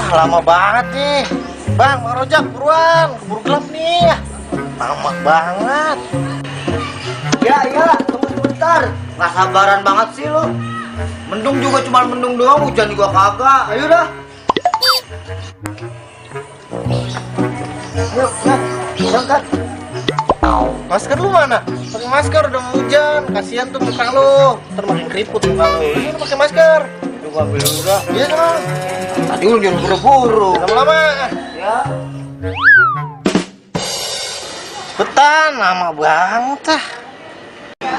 Lama banget nih. Bang Rojak, buruan, keburu gelap nih. Lama banget. Ya, tunggu sebentar. Nggak sabaran banget sih lo. Mendung juga cuma mendung doang, hujan juga kagak. Ayo dah. Yuk, berangkat. Masker lu mana? Pakai masker, udah mau hujan. Kasihan tuh muka lu. Ntar makin keriput muka lu. Ini pakai masker. Coba beli udah. Iya kan? Tadi lu jangan buru-buru. Lama-lama. Ya. Cepetan, lama banget ah.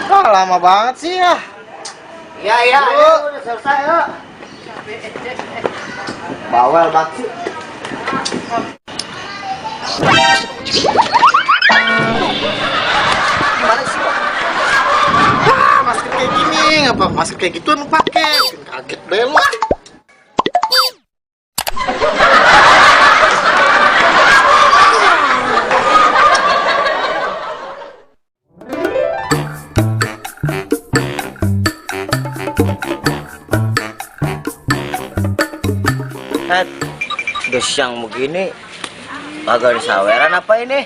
Lama banget sih ya. Ya, udah selesai ya. Bawel banget sih. Gimana sih, Pak? Masker kayak gini, ngapa masker kayak gituan lu pakai? Bikin kaget deh lu. Udah siang begini, kagak ada saweran apa ini?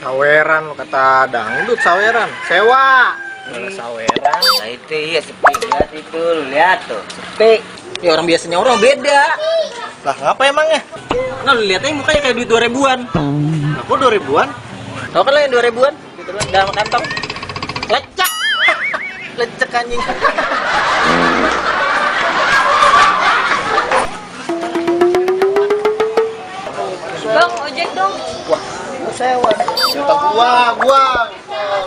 Saweran lu kata dangdut, saweran. Sewa. Saweran. Nah itu iya sepi, lihat itu, lu lihat tuh, sepi. Ya orang biasanya orang beda. Lah ngapa emangnya? Nah lu lihatnya mukanya kayak duit 2000-an. Aku 2000-an. Tau kan lo yang 2000-an? Gitu lah dalam kantong. Lecek. Lecek anjing. Bang, ojek dong. Wah, lu sewa. Jatah gua.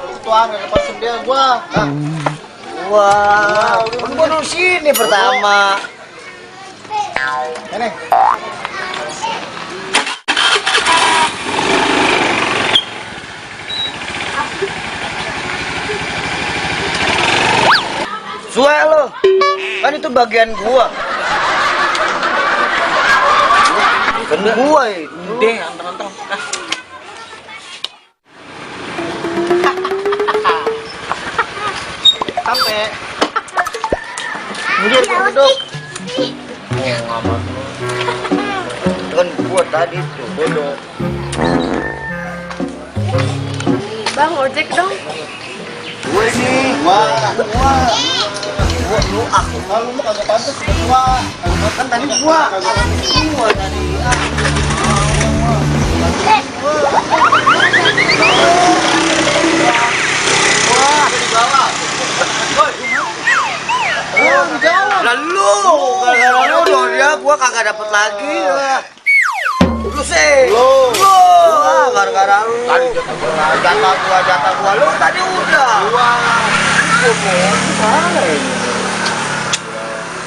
Lu tuang yang lepasin dia gua. Nah. Wah, gua dulu sini pertama. Ini. Suwe lo, kan itu bagian gua. Kan gua itu. Deh, anteng-anteng. Sampai. Minggir, duduk. Ngamat lo. Kan gua tadi tuh, bodoh. Bang, ojek dong. Gue nih. Wah. Lu aku. Kalau lu kagak pantas gua. Kan tadi gua. Gua tadi. Wah, di bawah. Oh, di bawah. Lalu, kalau dong dia gua kagak dapet lagi. Lu sih. Wah, gara-gara lu. Tadi Jatah gua lu tadi udah.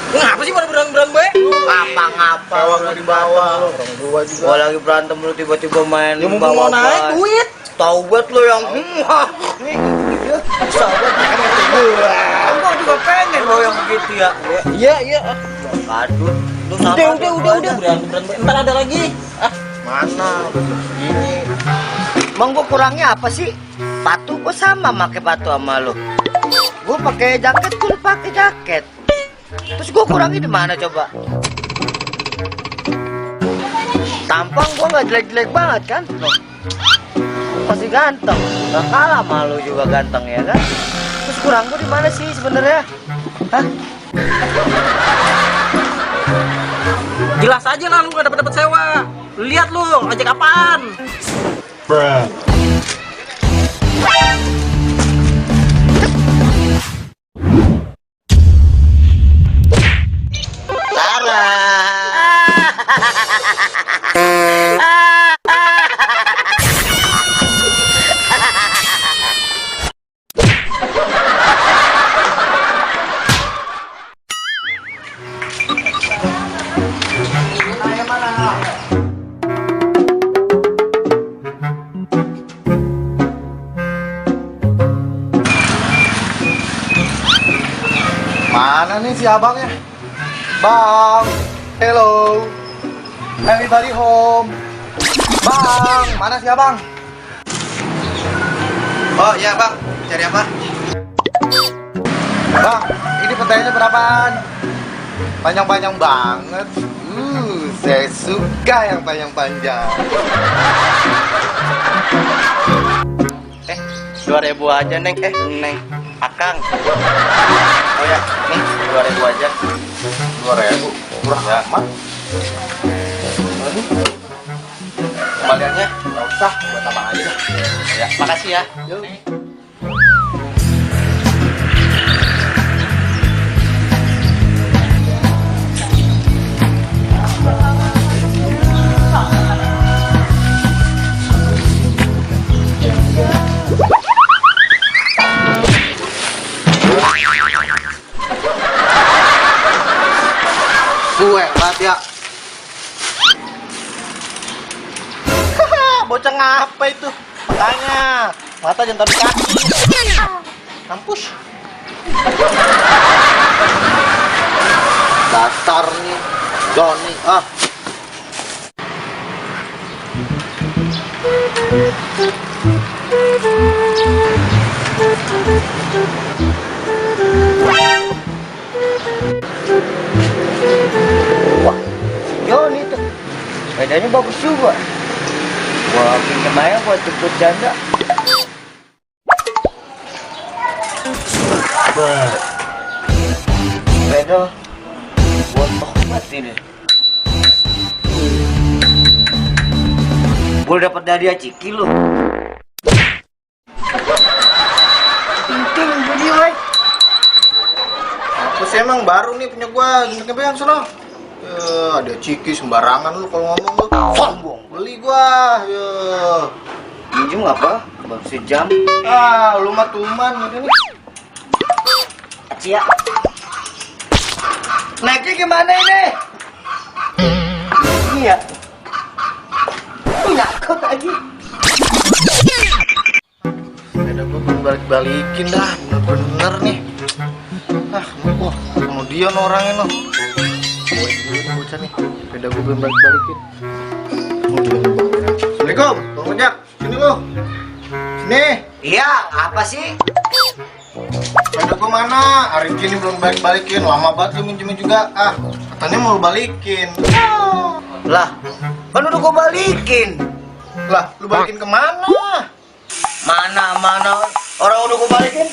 Ngapa sih pada berang-berang bae? Ngapa-ngapa Gua di bawah. Orang gua juga. Gua lagi berantem lu tiba-tiba main Ya mumpung mau naik duit. Tahu buat lu yang sahabat gua juga pengen lo yang begitu ya. Iya. Kadut. Lu sama Udah. Berantem. Ntar ada lagi. Mana? Ini. Emang gua kurangnya apa sih? Patu gua sama pakai patu sama lu. Gua pakai jaket, gua pakai jaket. Terus gua kurangnya di mana coba? Tampang gua nggak jelek-jelek banget kan? Masih ganteng. Gak kalah malu juga ganteng ya kan? Terus kurang gua di mana sih sebenarnya? Hah? Jelas aja lah lu gak dapat sewa. Lu lihat lu, ojek apaan? Mana nih si abangnya? Bang, hello. Everybody home. Bang, mana si abang? Oh iya bang, cari apa? Bang, ini petainya berapaan? Panjang-panjang banget. Saya suka yang panjang-panjang. 2.000 aja neng. Neng Akang. Oh ya, nih 2.000 aja. 2.000, murah Ya. amat. Kembaliannya. Nggak usah, buat abang aja. Ya, makasih ya. Yuk. Suwe banget ya. Bocah ngapa itu? Makanya mata jangan taruh di kaki. Kampus. Dasar nih Johnny. Wah, Johnny tuh. Sepedanya bagus juga. Wah, pinjem aja buat jemput janda. Sepeda buat obat ini. Gue dapat hadiah Ciki loh. Ting bunyi woi. Apa sih emang baru nih punya gua, gini-gini sono. Ada Ciki sembarangan lu kalau ngomong lu. Sombong. Beli gua. Minjem apa? Baru sejam. Lu mah tuman gitu nih. Cia. Naiknya gimana ini? Iya. Nyakut lagi. Sepeda gua belum balik-balikin dah, bener-bener nih. Wah, kemudian orangnya noh. Gue bocah nih, sepeda gua belum balik-balikin. Assalamualaikum, Bang Ojek, sini lu. Sini. Iya, apa sih? Sepeda gua mana? Hari ini belum balik-balikin, lama banget lu minjemin juga. Katanya mau lu balikin. Lah, kan udah gue balikin. Lah, lu balikin kemana? Mana orang udah gue balikin?